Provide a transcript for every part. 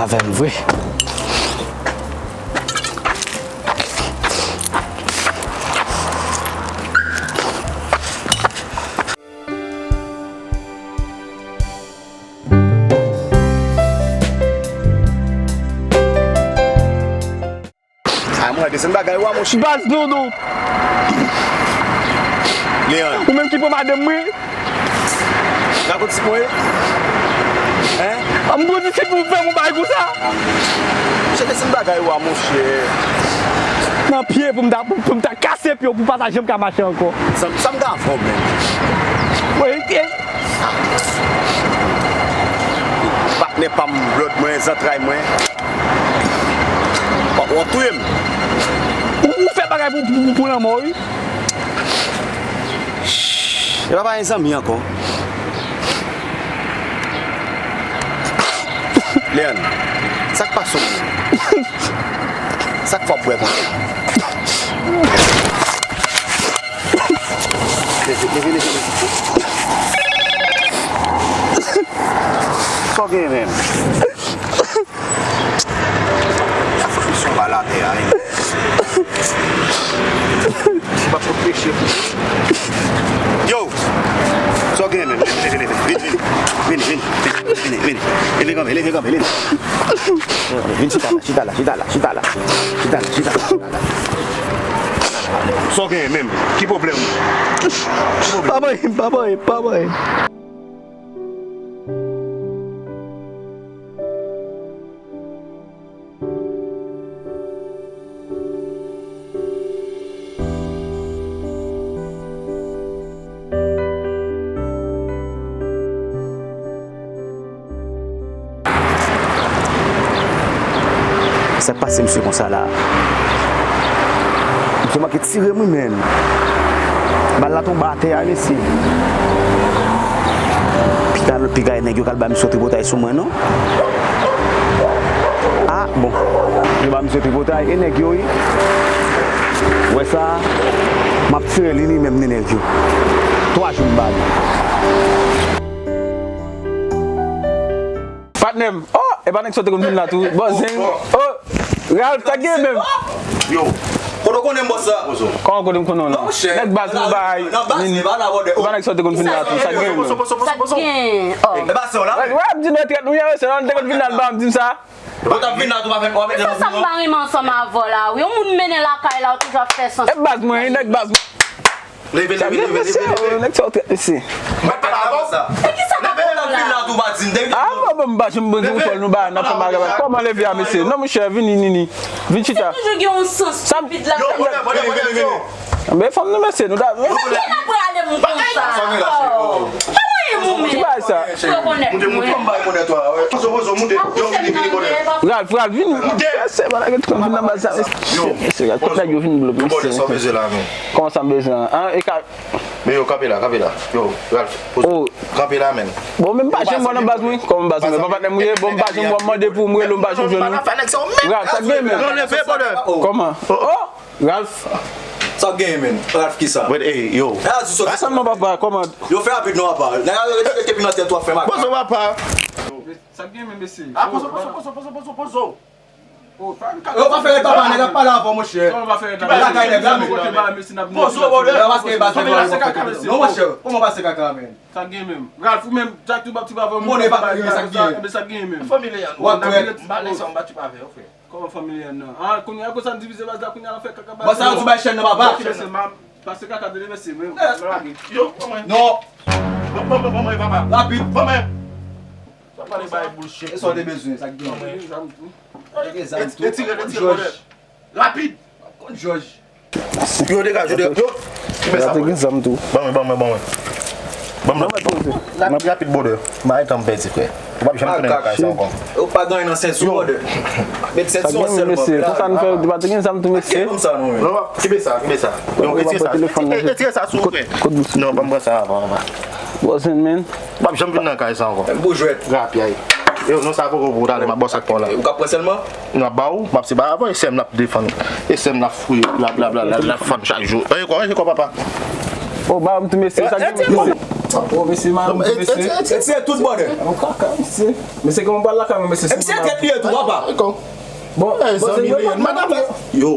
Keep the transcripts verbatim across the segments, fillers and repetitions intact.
Avè m vre. Ah, mwen, desann bagay ou a, monchè. Baz Dodo. Leon. Ou menm ki pran madanm mwen. Gad kot tip mwen ye. Hein? Ah, m gwo disip ou fè m yon bagay konsa. Monchè, desann bagay ou a, monchè. Nan pye pou m ta, pou, pou m ta kase pye w pou w pa ta janm ka mache ankò. Sa, sa m ka fè w menm? Wi, e, Patnè pa m, blòd mwen, zantray mwen. W ap, w ap touye m. Ou, ou fè bagay pou, pou, pou, pou lanmò, wi. E pa pa yon zanmi ankò. Leon, sa k pase w menm? Sa k fè w ap bwè konsa? Leve, leve, leve, leve. Sa w gen menm? Sa fout misyon bal atè a, wi. Misye pa pot peche. Yo! Sa w gen menm? Leve, leve, leve. Vin, vin, vin. Vin, vin, vin. Leve kanpe, leve kanpe, leve. Vin chita la, chita la, chita la, chita la. Chita la, chita la, chita la. Sa w gen menm? Ki pwoblèm? Ki pwoblèm? Pa bay, pa bay, pa bay. Sa k pase misye konsa la? Misye manke tire m wi, menn. Bal la tonbe atè a, mesye. Piga, piga nèg yo k al ba misye tripotay sou mwen, non? Ah, bon. Yo ba misye tripotay, e nèg yo, wi. Wè sa, m ap tire li, li menm, ni nèg yo. Twa jou m ba li. Patnè m. Oh, e pa nèg sa w te konn vin la tou. Bon, zen. Oh, Ralph, sa k gen menm? Yo. Kote w konnen m bòs la? Kòman kote m konnen w la? Nèg baz nou bay. Nan baz li pa la, brother. E pa nèg sa w te konn vin la tou. Sa k gen menm? Sa k gen? Oh. E pa sa w la? Wè, wè, ap di nou trèt nou ye, se lè nou te konn vin la, l pa di m sa. Ou t ap vin la tou, pa fè, w ap mete. Se sa m pa renmen ansanm avè w la, wi. Yon moun mennen lakay la, ou toujou ap fè sans. E baz mwen, nèg baz mwen. Leve, leve, leve, leve, leve. Nèg sa w trèt, mesye. Mwen pa la avè w. E ki sa k ap fè w la? Ah, bon, bon, m pa janm bon di w kòl nou ba, n ap fè bagay. Kòman leve a, mesye? Non, monchè, vini, vini. Vin chita. Se toujou gen yon sans stupid la. Yo, vini, vini, vini. Men fanm nou, mesye, nou ta. Mesye, n ap rale m konsa. Pa mwen, mwen. Ki bagay sa? Ralph, Ralph, vini. Mesye, pa lage tout vin nan baz sa, mesye. Mesye, gad, tout nèg yo vin bloke, mesye. Kòman sa m bezwen an? E ka Men yo, kanpe la, kanpe la. Yo, Ralph, poze. Oh. Kanpe la, menn. Bon, men m pa janm wè nan baz mwen. Kòman baz mwen? Bon, patnè m ou ye? Bon, m pa janm wè, m mande pou m rele w, m pa janm jwenn ou. Ralph, sa k gen, menn? Non, leve, brother. Kòman? Oh, Ralph. Sa k gen, menn? Ralph, ki sa? Wait, hey, yo. Rasanm non, papa, kòman? Yo, fè rapid non, papa. Nèg la rete, rete pi nan tèt ou ap fè mal. Poze, papa. Sa k gen, menn, mesye? Ah, poze, poze, poze. Yo, pa fè rèd papa, nèg ap pale avè w, monchè. Kòman pa fè rèd la? Lakay nèg la, men. Poze w, brother. Yo, paske baz nèg la, non, monchè. Kòman pase kaka, men? Sa gen menm. Ralph, ou menm, Jack tou bap ti bavè, monchè, pa gen sa gen. Sa gen menm. Fanmi Leon. W ap trèt. Ba Leon, m pa ti bavè, frè. Kòman fanmi Leon nan? Ah, kounye a, konsa n divize baz la, kounye a, n ap fè kaka baz la. Bon, sa yo sou bay chèn nan, papa. Pase kaka de mesye, men. Yo, kòman? Non. Ban mwen, ban mwen, papa. Rapid. Ban mwen. Sa pale bay bullshit. E sa w te bezwen, sa k gen? Ban mwen zam tou. Retire, retire, brother. Rapid. Konn jòj. Yo, degaje, yo, degaje. Yo. Ki mè sa, brother? Ban mwen, ban mwen, ban mwen. Ban mwen. Rapid, rapid, brother. M pa gen tan m pèdi, frè. Ou p ap janm tounen nan kay sa ankò. Ou pa gen nan sèns ou, brother. Met sèns ou ansanm, mesye. Konsa nou fè, ou pa te gen zam tou, mesye. Non, kenbe sa, kenbe sa. Yo, retire sa. Retire sa sou ou, frè. Non, ban m pran sa avan, avan. Bòzen, men. W ap janm vin nan kay sa ankò. Menm pou jwèt. Rapyay. Yo, non, sa poko pou talè, m ap ba w sa k pa w la. Ou ka pran sèlman? M ap ba w, m ap se ba avan, e sè m l ap defann. E sè m l ap fouye, l ap, l ap, l ap, l ap, l ap fann chak jou. Ranje kò, ranje kò, papa. Oh, ba m tou, mesye, sa gen, mesye. Oh, mesye, man, mesye. Retire tout, brother. Yon kaka, mesye. Mesye, kòman pral lakay mwen, mesye? Mesye, tèt li ye tou, papa. Bon, bon, se zanmi li ye. Yo,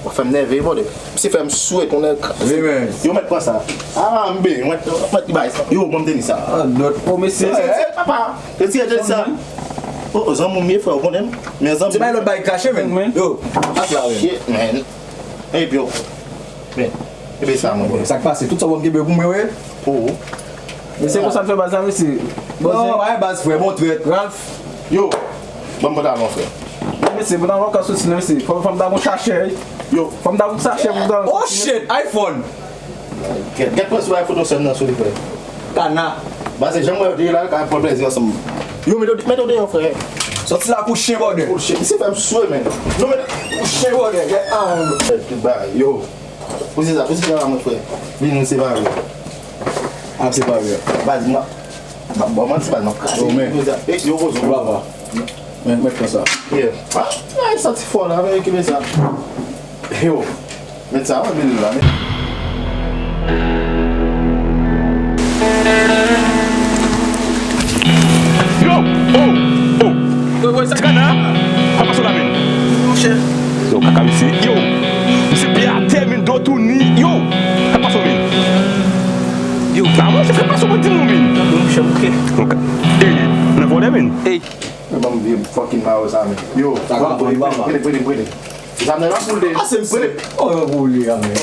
w ap fè m nève, brother. Misye fè m swete yon nèg. Yo, mèt pran sa. Ah, m benyen, mèt, mèt bay sa. Yo, ban m teni sa. Oh, mesye. Papa, retire teni sa. Oh, zanmi m ye, frè, ou konnen m. Men zanmi. Se pa lòt bagay kache, men. Yo, ak la, wi. Shit, man. Epi yo. Men, ebe sa, mwen. Sa k pase? Tout sa w ap kenbe pou mwen, wi. Pou ou? Men se konsa n fè baz la, mesye. Non, pa gen baz, frè, bon trèt. Ralph. Yo, ban m pantalon, frè. Mesye, pantalon ka soti, mesye. Fò, fò m ta gon chache, wi. Yo. Fò m ta gon chache pou pantalon. Oh, shit, iPhone. Gèt, gèt pran sou iPhone sèl nan sou li, frè. Kana. Baz, se jan m wè yo te ye la, ka pran plezi ansanm. Yo, mete, mete w deyò, frè. Sòti la kou chen, brother. Kou chen. Misye fè m swe, men. Non, men. Kou chen, brother. Gèt an. Tout bagay, yo. Poze sa, poze sa la, mon frè. Vin nou separe. Ap separe. Baz, m ap, m ap ba w manti, baz, m ap kraze. Yo, men. Yo, poze. Papa. Men, mèt fè sa. Yeah. Ah, ah, e santi fò la, men, kile sa. Yo, mèt sa, wè, men la, men. Yo! Oh! Oh! Ti kana! Sa pase la, men? Monchè. Yo, kaka, misye. Yo! Misye pye atè, men, do touni. Yo! Sa pase, men? Yo! La, monchè, sa pase, mwen di nou, men. Monchè, ok. Ok. Ey, nan vòlè, men. Ey. Ban m vye fucking mayo sa, men. Yo, sa ka fè, papa. Prete, prete, prete. Sa m nan la poul de. Ase m prete. Oh, yo, pou li, a, men. Yo.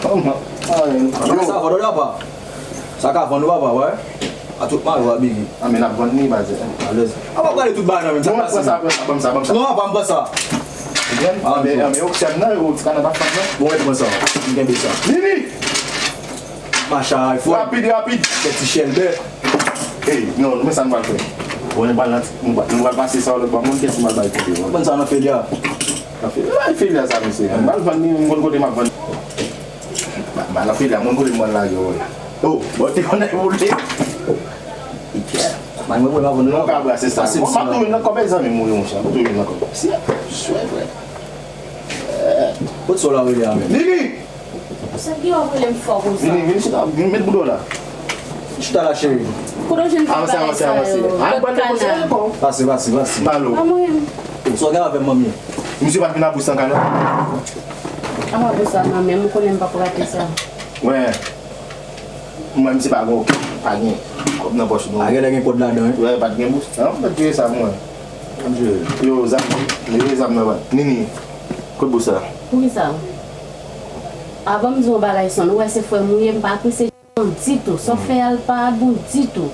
Sa vann, papa. Sa ka vann, papa, wè. A tout mayo, a bigi. A, men n ap vann ni, baz. Alèz. A, pa gade tout bagay, non, men. Sa pase, sa, pran sa, ban m sa, ban m sa. Non, papa, m pran sa. Ou konprann? A, men, men, oksèn nan, yo, ti kanal ap fè nan. Bon, mwen pran sa. M kenbe sa. Nini! Macha iPhone. Rapid, rapid. Kèk ti chèlbè. Ey, non, men sa nou pral fè. Bon, nou pral nan, nou pral, nou pral pase sa lòt bò, moun kèk ti mal bay kote, wi. Konn sa nan Felia. Nan Felia, bay Felia sa, mesye. M pral vann li, m konn kote m ap vann. Ba, ba nan Felia, moun kote m vann la, yo, wi. Oh, bon, te konnen pou li. Mwen, mwen, mwen, mwen, non, ka brase sa. Bon, m ap touye nan kòb zanmi m, wi, monchè. M ap touye nan kòb. Si, swe, frè. Kot sa w la rele a menm? Nini! Sa ki w ap rele m fò konsa? Vini, vini chita, vini met bouda w la. Chita la, cheri. Kote w jwenn tout bagay sa yo? Avanse, avanse, avanse. Lòt kana. Pase, pase, pase. Malo. A mwen menm. Sa w gen avè m, manmi? Misye pa t vin a bous anka, non? A mwen bous la, manmi, m konnen m p ap rate sa. Wè. Mwen, misye pa gen okenn, pa gen kòb nan pòch nou. A, genlè gen kòd ladan, wi. Wè, pa t gen bous. An, mwen jere sa, mwen. Yo, zam, yo, zam nan, Nini, kot bous la? Poukisa? Avan m di w yon bagay, Son, ou wè se frè m ou ye, m pa apresye jan w ditou. Sa w fè a, l pa bon ditou.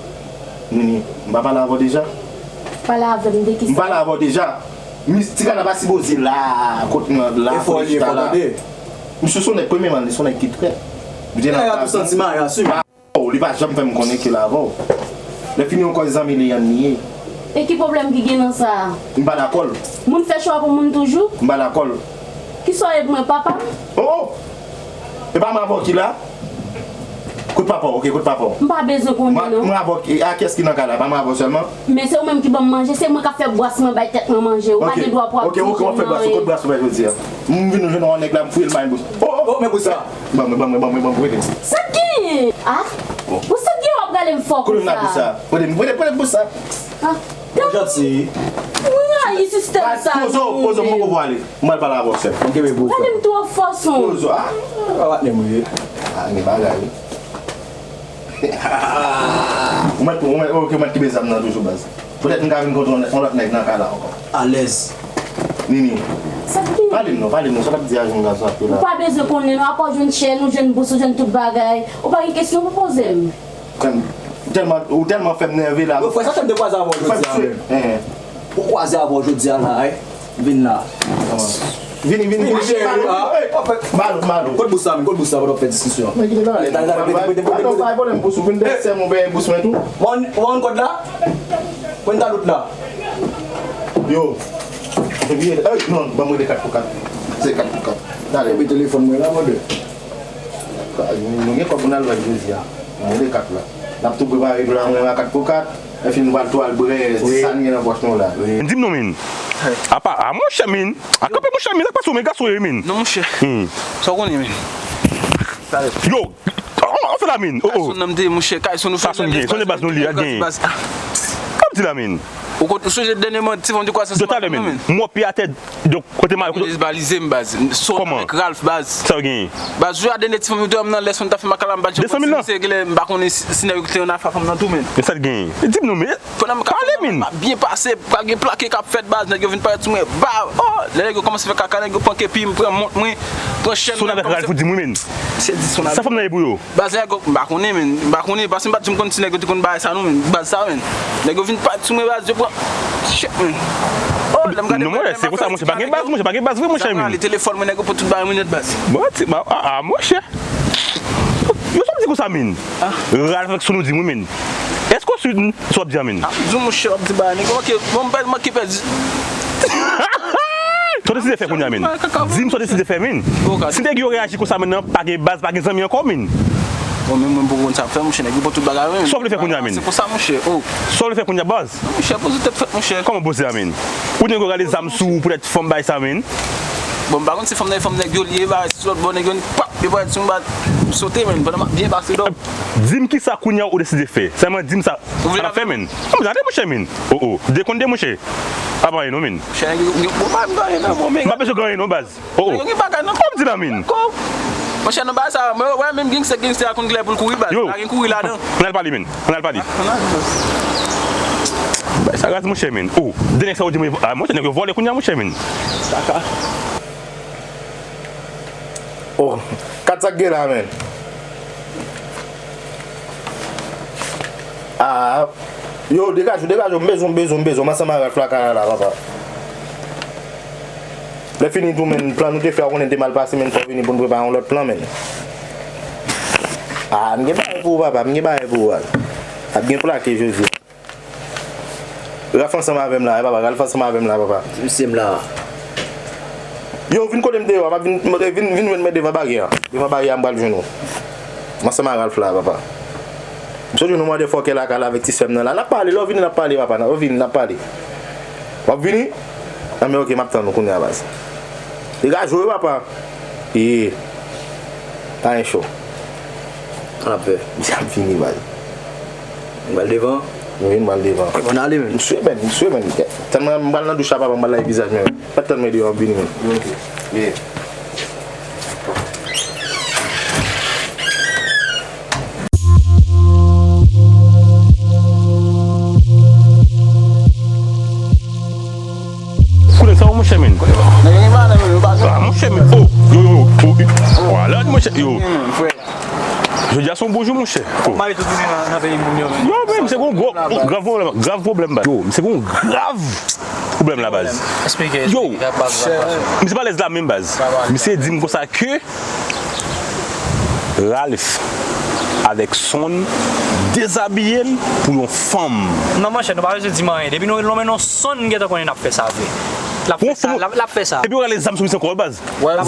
Nini, m pa pale avè w deja? Pale avè m de kisa? M pale avè w deja. Mis, ti kana pa sipoze la, kot mwen la, kote chita la. Misye se yon nèg, premyèman, li se yon nèg ki trèt. Li te la tou santi mayo, asime. Oh, li pa janm fè m konnen ke l avè w. Lè fini yon kòz zanmi li an li ye. E ki pwoblèm ki gen nan sa a? M pa dakò l. Moun fè chwa pou moun toujou? M pa dakò l. Kisa w ye pou mwen, papa m? Oh, oh! E pa m avè w ki la? Kot papa w? Ok, kot papa w? M pa bezwen konnen, non. Mwen avè w, e a kiyès ki nan kay la? Pa mwen avè w sèlman? Men se ou menm ki ban m manje, se mwen k ap fè bwas mwen bay tèt mwen manje. Ou pa gen dwa pou w ap di m anyen. Ok, ok, w ap fè bwas ou, kot bwas ou fè jodi a? M vin jwenn yon nèg la, m fouye l, m ba l bous. Oh, oh, oh, men bous sa. Ban mwen, ban mwen, ban mwen, ban mwen, prete. Sa k genyen? Ah? Bon, sa k genyen w ap rale m fò konsa? Kote m nan bous sa? Prete, prete, prete bous sa. Ah. Ou janti. Mwen rayi sistèm sa. Pozo, pozo, m poko pou ale. M al pale avè w, sèf. M kenbe bous sa. Gade m twò fò, Son. Pozo, ah. Pa patnè m ou ye. Ah, gen bagay, wi. Ou mèt, ou mèt, ok, ou mèt kenbe zam nan toujou, baz. Petèt m ka vin kontre yon, yon lòt nèg nan kay la ankò. Alèz. Nini. Sa k gen? Pale m non, pale m non, sa w t ap di a jèn gason ap fè la? Ou pa bezwen konnen non, apa w jwenn chèn, ou jwenn bous, ou jwenn tout bagay. Ou pa gen kesyon pou poze m. Ou tèlman, ou tèlman fè m nève la. Yo, frè, sa fè m te kwaze avè w jodi a menm. Ou kwaze avè w jodi a la, wi. Vin la. Vini, vini, vini, cheri, ah. Malo, malo. Kot bous la, men? Kot bous la, pandan w ap fè diskisyon? Men kite bagay. Talè, talè, prete, prete, prete, prete. Atò, pa gen pwoblèm, bous, ou vin dèyè sè m, ou benyen bous mwen tou. Mwen, mwen kot la? Mwen talot la. Yo. Epi, ey, non, ban mwen de kat pou kat. Se kat pou kat. Talè. Epi telefòn mwen la, mande. Nou gen kòb pou n al jwèt jodi a. Ban mwen de kat la. N ap tou prepare pou la, mwen a kat pou kat. Epi nou pral tou al brè, ti sa n gen nan pòch nou la. Di m non, men. Apa, a monchè, men. A kanpe, monchè, men, sa k pase w, men, gason ye, men. Non, monchè. Sa w konnen, men. Yo, an, an fè Lamin, oh, oh. Kay Sonn nan m te ye, monchè, kay Sonn nou fè. Kay Sonn genyen, Sonn baz nou li a genyen. Kòm di Lamin. Ou konn, ou sonje dènyèman ti fanm te kwase sou madanm nan, men. Mò pye atè, donk, kote ma, kote. Dezbalize m, baz. Sonn avèk Ralph, baz. Sa yo genyen? Baz, jou a dènyè ti fanm yo te wè m nan lè Sonn ta fè makala, m pa t janm wè ti misye, genlè m pa konnen si, si nèg yo te nan afè fanm nan tou, men. Men sa l genyen? Di m non, men. Pale, min. Konnen m ka fè m byen pase, pral gen plake k ap fèt, baz, nèg yo vin parèt sou mwen, ba, oh, lè nèg yo kòmanse fè kaka, nèg yo pran kepi m, pran mont mwen, pran chèn mwen. Sonn avèk Ralph ou di m wi, min. Se di Sonn avèk. Sa fanm nan ye pou yo? Baz, nèg yo, m pa konnen, men, m pa konnen, paske m pa t janm konn si nèg yo te konn bagay sa non, men, baz sa, men. Nèg yo vin parèt sou mwen, baz, yo pran, shit, men. Oh, lè m gade non, monchè, se konsa, monchè, pa gen baz, monchè, pa gen baz vre, monchè, men. Telefòn mwen, nèg yo pran tout bagay mwen nèt, baz. Bon, ti, ba, ah, ah, monchè. Yo sa w ap di konsa, min? Ralph avèk Sonn ou di m wi, min. Èske w si sa w ap di a, min? Di w, monchè, w ap di bagay, nèg yo manke, bon, m pè-, manke pèdi. Sa w deside fè kounye a, min? Di m sa w deside fè, min. Si nèg yo reyaji konsa, min, nan, pa gen baz, pa gen zanmi ankò, min. Bon, men mwen, m poko konn sa m fè, monchè, nèg yo pran tout bagay, men. Sa w vle fè kounye a, min? Se konsa, monchè, oh. Sa w vle fè kounye a, baz? Monchè, poze tèt frèt, monchè. Kòman poze a, min? Ou nèg yo rale zam sou ou poutèt fanm bay sa, min. Bon, m pa konn si fanm nan e fanm nèg yo li ye, ba, si lòt bò nèg yo ni pap, yo parèt sou m, ba, m sote, men, pandan m ap byen pase dò. Di m kisa kounye a ou deside fè. Sèlman di m sa. Ou vle n ap fè, men. Ann gade, monchè, men. Oh, oh. Dekonn de, monchè. Pa anyen non, men. Monchè, nèg yo, yo, bon, pa m gen anyen nan men w, men. M pa bezwen gen anyen non, baz. Oh, oh. Nèg yo gen bagay nan kò. Kòm di la, men. Kò. Monchè, nan bagay sa, mwen wè menm gangstè, gangstè a konn kilè pou l kouri, baz. Yo. Pa gen kouri ladan. Ann al pale, men. Ann al pale. Bay sa raz, monchè, men. Oh, de nèg sa yo di mwen, ah, monchè, nèg yo vòlè kounye a, monchè, men. Kaka. Oh, kat sa k gen la, men. Ah, yo, degaje w, degaje w, m bezwen, m bezwen, m bezwen, m ansanm ak Ralph lakay la, papa. Lè fini tou, men, plan nou te fè a, ou konnen te mal pase, men, fò w vini pou n prepare yon lòt plan, men. Ah, m gen bagay pou ou, papa, m gen bagay pou ou, papa. Ap gen plake jodi a. Ralph ansanm avè m la, papa, Ralph ansanm avè m la, papa. Misye m la. Yo, vin kote m te yo a, m ap vin, vin, vin jwenn mwen devan baryè a. Devan baryè a, m pral jwenn ou. M ansanm ak Ralph la, papa. M sot jwenn yon motherfucker lakay la avèk ti sè m nan la. N ap pale, lè w vini, n ap pale, papa, lè w vini, n ap pale. W ap vini? Anben, oke, m ap tann ou kounye a, baz. Degaje w, wi, papa. Ee. Pa gen cho. Sa n ap fè? Misye ap vini, baz. M pral devan. Wi, m pral devan. Bon, n ale, men. M swe, men, m swe, men. Tann mwen, m pral nan douch la, papa, m pral lave vizaj mwen. Pa tann mwen deyò, m vini, men. Ok. Yeah. Kounye sa, monchè, men. Nèg yo gen bagay nan men yo, pa gen. Ah, monchè, men. Oh, yo, yo, yo. Oh, oh. Wala, monchè, yo. Jodi a se yon bon jou, monchè. Oh. Mari tout vini nan, nan peyi moun yo, men. Yo, men, misye gon gwo, grav pwoblèm, grav pwoblèm, baz. Yo, misye gon grav pwoblèm la, baz. Esplike, esplike, baz. Yo, misye pa alèz la menm, baz. Misye di m konsa ke Ralph avèk Sonn dezabiye l pou yon fanm. Non, monchè, nou pa bezwen di m anyen. Depi nou nonmen non Sonn, m gentan konnen n ap fè sa vre. L ap fè sa, l ap, l ap fè sa. Epi w rale zam sou misye ankò, baz.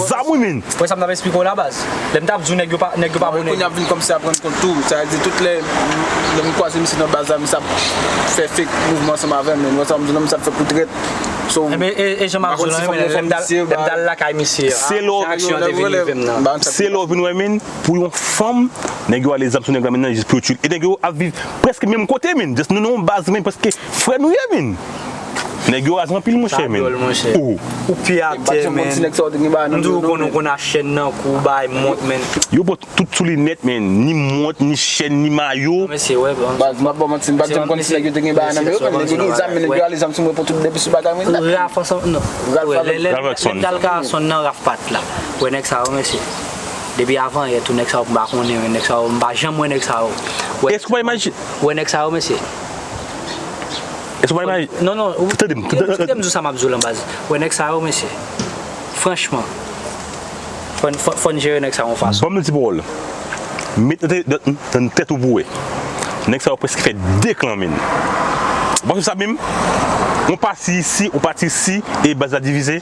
Zam, wi, men. Wè sa m t ap esplike w la, baz. Lè m t ap di w nèg yo pa, nèg yo pa bon nèg. Kounye a vin kòmsi ap rann kont tou. Sa vle di tout lè, lè m kwaze misye nan baz la, misye ap fè fake mouvman ansanm avè m, men. Wè sa m di w la, misye ap fè pou trèt. So, e, e, e jan m ap di w la, men, lè m t al, lè m t al lakay misye a, se lè w, aksyon an te vin rive m nan. Se lè w vin wè, men, pou yon fanm, nèg yo ale zam sou nèg la, men, nan jis pou yo tchwi l. E nèg yo ap viv prèske menm kote, men. Just nou nan yon baz, men, prèske frè nou ye, men. Nèg yo raz anpil, monchè, men. Sa dwòl, monchè. Oh. Ou pye atè, men. M di w, ou konn, ou konn a chèn nan kou, bay mont, men. Yo pran tout sou li nèt, men. Ni mont, ni chèn, ni mayo. Mesye, wè, bon. Baz, m ap ba w manti, m pa t janm konn si nèg yo te gen bagay nan men yo, men nèg yo gen zam, men nèg yo ale zam sou mwen pou tout depi sou bagay mwen. Raf ansanm, non. Raf avèk, lè, lè m t al ka Sonn nan, Raf pa t la. Wè nèg sa yo, mesye. Depi avan yè tou, nèg sa yo, m pa konnen, men nèg sa yo, m pa janm wè nèg sa yo. Wè, èske w pa imajine? Wè nèg sa yo, mesye. Èske w pa imajine? Non, non, ou, tande m, tande m, tande m di w sa m ap di w lan, baz. Wè nèg sa yo, mesye. Franchman, fò n, fò, fò n jere nèg sa yo yon fason. Ban m yon ti pawòl. Met nan tè-, nan, nan tèt ou pou wè. Nèg sa yo prèske fè de klan, men. Ou pa swiv sa menm? Yon pati isi, yon pati isi, e baz la divize.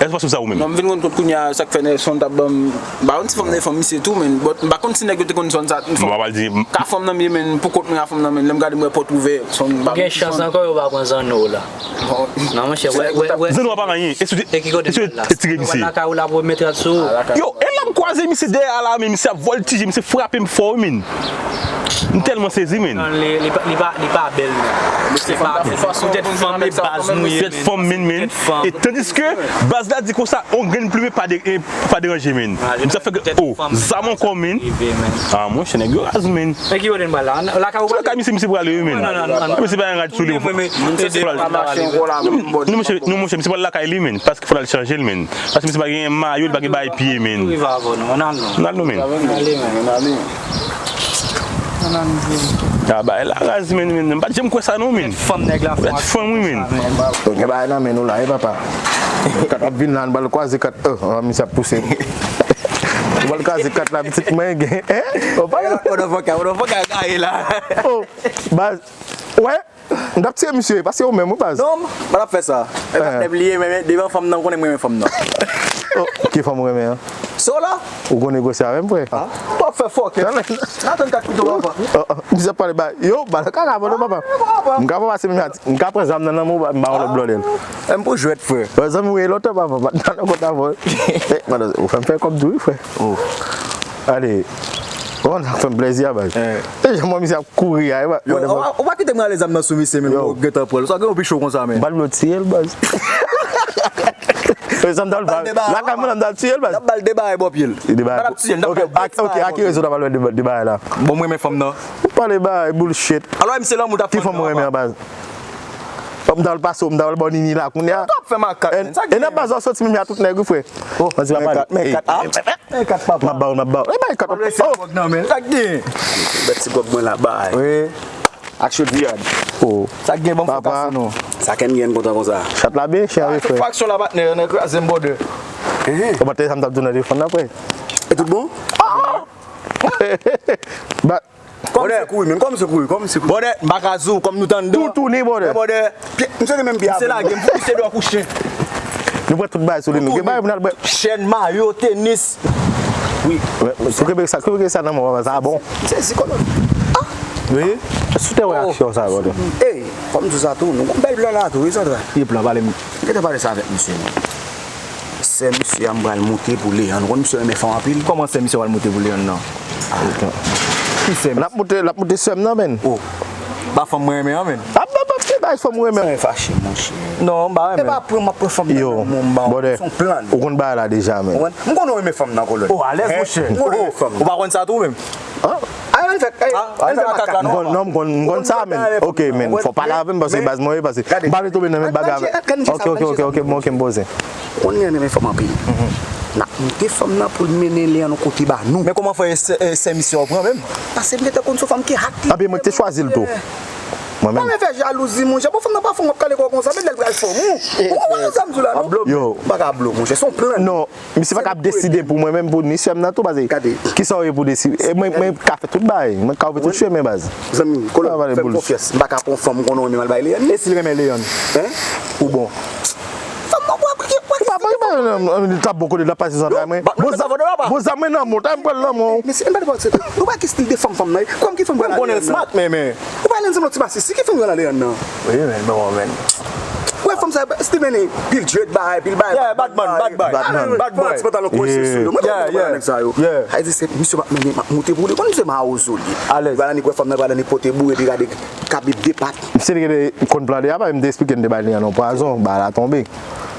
Èske w pa swiv sa ou menm? Non, m vin rann kont kounye a sa k fè Nelson t ap ban m, m pa konn si fanm nan e fanm misye tou, men, but m pa konn si nèg yo te konn zòn sa, m pa pral di, ka fanm nan m ye, men, pou kont mwen a fanm nan, men, lè m gade m wè pòt ouvè, Nelson, m pa konn si fanm. Ou gen chans ankò yo pa pran zanno w la. Non, monchè, wè, wè, wè. Zanno a pa anyen. E sou, e ki kote l pral la? Etire misye. Lakay ou la pou yo met rad sou ou. Yo, e l ap M kwaze misye dèyè a la, men misye ap vòltije, misye frape m fò, wi, men. M tèlman sezi, men. Non, li, li pa, li pa, li pa bèl, non. Se pa, se pa, se poutèt fanm e baz nou ye, poutèt fanm, men, men. E tandiske baz la di konsa, on grenn plime pa de, e, pa deranje, men. Misye ap fè, oh, zam ankò, men. Ah, monchè, nèg yo raz, men. Men ki kote n pral la? Lakay ou pral? Lakay misye, misye prale, wi, men. Non, non, non, non. Misye pa gen rad sou li. Non, monchè, non, monchè, misye pral lakay li, men. Paske fò l al chanje l, men. Paske misye pa gen mayo, li pa gen bagay pye, men. Ann al non, men. Ah, bagay la raz, men, men. M pa t janm kwè sa, non, men. Fanm nèg la, fanm, wi, men. Gen bagay nan men nou la, wi, papa. Kat ap vin la, n pral kwaze kat. Oh, misye ap pouse. Ou pral kaze kat la, pitit mwen gen, hein? Ou pa... Ou nan fòkay, ou nan fòkay gaye la. Oh, baz. Wè, m t ap tiye misye, pase ou menm, wi, baz. Non, m pa t ap fè sa. E patnè m li ye, men devan fanm nan, ou konnen m renmen fanm nan. Oh, ki fanm ou renmen an? Se w la? Ou gon negosye avè m, frè? Ah, w ap fè fòkè. N a tann kat pito, papa. Oh, oh, misye ap pale ba yo, ba kaka, bon, papa. M ka pase menm, m ka pran zam nan nan men w, m ba yon lòt blòlèl. Menm pou jwèt, frè. Wè, zanmi, wi, lontan, papa, pa t nan kont avè w. Eh, madan, ou fè m fè kòb tou, wi, frè. Oh. Ale. Bon, sa fè m plèzi a, baz. Eh. E jan mwen, misye ap kouri a, e pa... Yo, ou pa, ou pa kite m rale zam nan sou misye, men, yo, gentan pran l. Sa gen yon pi cho konsa, men. M pa t vle w tiye l, baz. E zam nan, lakay mwen, m t al tiye l, baz. N ap ba l de bagay bò pye l. De bagay. M pa t ap tiye l, n ap ba l de bagay bò pye l. Ok, a ki rezon w t ap ba l de bagay la? Bon, mwen renmen fanm nan. Ou pale bagay bullshit. Alò, misye lanmou t ap fè. Ki fanm ou renmen an, baz? M ta al pase w, m ta al ba w nini la kounye a. Ou t ap fè makak, men. E nan baz w ap soti menm jan tout nèg, wi, frè. Oh, men kat, men kat, ah, men kat, papa. M ap ba w, m ap ba w. E bay kat. Oh, sa k gen? Bèt ti gòg mwen la bay. Wi. Ak chaudière. Oh. Sa k gen, ban m fè kase non. Sa k gen kontan konsa. Chat la byen chè, wi, frè. Faksyon la, patnè, nan kraze m bòdè. Ou pa tande sa m t ap di w nan telefòn nan, frè? E tout bon? Ba, Kòm se kouri, men, kòm se kouri, kòm se kouri. Bòdè, m pa ka di w, kòm nou t anndan. Toutouni, bòdè. Bòdè, pye, misye gen menm pye avè m. Misye lage m, misye dò kou chen. Nou pran tout bagay sou li, nou gen bagay pou n al bwè. Chèn, mayo, tenis. Wi. Ou kenbe sa, kenbe sa nan men w, sa bon. M sezi, kolòn. Ah. Wi. Sou te reyaksyon sa, bòdè. Ey, fò m di w sa tou, nou gon bèl plan la tou, wi, Sandra. Ki plan, pale m. M gentan pale sa avèk misye, non. Sè misye a m pral moute pou Leyann. Ou konn misye renmen fanm anpil. Kòman sè misye pral moute pou Leyann nan? Ki sè misye? L ap moute, l ap moute sè m nan, men. Oh. Ba fanm mwen renmen an, men. Ap, ap, ap, se bay fanm ou renmen. Sa fache, monchè. Non, m pa renmen. E pa pran, m ap pran fanm nan nan men w, m ba w. Bòdè, se yon plan. Ou konn bagay la deja, men. Ou konn, m konn ou renmen fanm nan, kolòn. Oh, alèz, monchè. M konn ou renmen fanm nan. Ou pa konn sa tou, menm? An? Ay, ann fè, ay, ann fè makak la, non, non, m konn, m konn sa, men. Ok, men, fò pale avè m, paske baz mwen, paske m pa vle tonbe nan menm bagay avè. Ok, ok, ok, ok, bon, ok, m poze. Ou konn li renmen fanm anpil. N ap moute fanm nan pou l mennen li an yon kote ba nou. Men kòman fè e sè, e sè misye w pran menm? Paske m gentan konn se yon fanm ki hot li. Anpi mwen te chwazi l tou. Mwen menm. Pa fè jalouzi, monchè. Bon, fanm nan pa fanm w ap kale kò konsa, men lè l pral fanm ou. Ou konprann sa m di w la, non? Yo. M pa ka blo, monchè. Se yon plan. Non. Misye pa ka ap deside pou mwen menm, pou ni sè m nan tou, baz. Kisa w ye pou deside? E mwen, mwen ka fè tout bagay. Mwen ka ouvri tout chemen, baz. Zanmi m, kolòn, fè m konfyans. M pa ka pran fanm m konnen w renmen m al bay Leyann. E si l renmen Leyann? Hein? Ou bon. Fanm nan, w ap, w ap, w ap. Li t ap bon kote l ap pase zantray mwen. Bon, zam, bon, zam mwen nan men w, ta m pran l nan men w. Mesye, m pa t ap aksepte. Ou pa ki stil de fanm, fanm nan ye? Kòm ki fanm pral ale nan? Ou pa ale ansanm lòt ti masisi, ki fanm pral ale nan? Wi, men, bon, men. Ou wè fanm sa, stil mennen pil dread bay, pil bay. Yeah, bad man, bad boy. Bad man. Bad boy. Ti pantalon kwen se sou yo. Mwen konn nèg sa yo. Sa vle di se misye m ap mennen, m ap moute pou li. Konn misye mawozo li. Alèz. Li pral annik wè fanm nan, pral annik pote boure, epi gade kabib de pat. Misye te gentan konn plan de a, pa m te eksplike, m te bay li yon pwazon, ba la tonbe.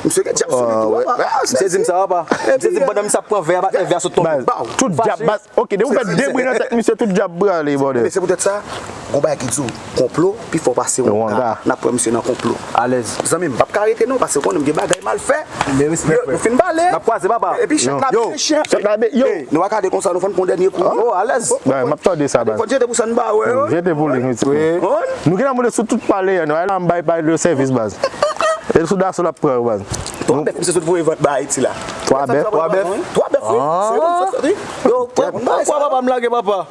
Misye gen djab sou li tou, papa. Misye di m sa, papa. Misye di m pandan misye ap pran vè a, patnè vè a sot tonbe. Baw. Tout djab, baz. Ok, depi w fè de bri nan tèt misye, tout djab prale, bòdè. Men se poutèt sa, gon bagay ki di w, konplo pi fò pase yon wanga. N ap pran misye nan konplo. Alèz. Zanmi m, m p ap ka rete non, paske w konnen m gen bagay m al fè. Men respè, frè. Nou fin pale. N ap kwaze, papa. Epi chat la byen chen. Chat la byen, yo. Nou pa ka de konsa, nou fò n pran dènye kou. Oh, alèz. M ap tande sa, baz. Fò n jete pou sa n pa wè yo. Jete pou li, wi. Nou gentan moute sou tout pale, nou al la m bay, bay de sèvis, baz. E sou daso l ap pran yo, baz. Twa bèf, misye sot voye vant ba Ayiti la. Twa bèf? Twa bèf. Twa bèf, wi. Se yo menm sot, wi. Yo, kwa papa m lage, papa.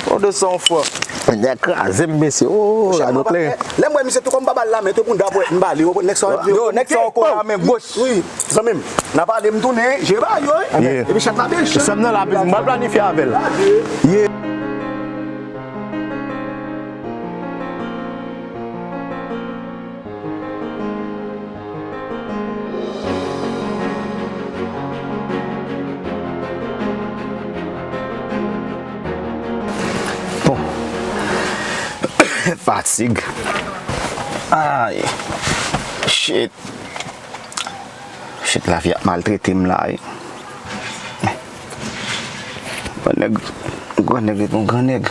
Yon de san fwa. Nèg kraze m, mesye. Oh, gade kleren. Lè m wè misye tou kòm m pa ba l lamen, tou pou n dapwèt m ba li, w konprann nèg sa yo di yo. Yo, nèg sa yo ko lamen goch. Wi, zanmi m. N a pale, m tounen, je ba yo, wi. Epi chat la byen chan. Sè m nan la, m pral planifye avè l. Fatig. Ay. Shit. Shit, lavi ap maltrete m la, wi. Grannèg, grannèg ret yon grannèg.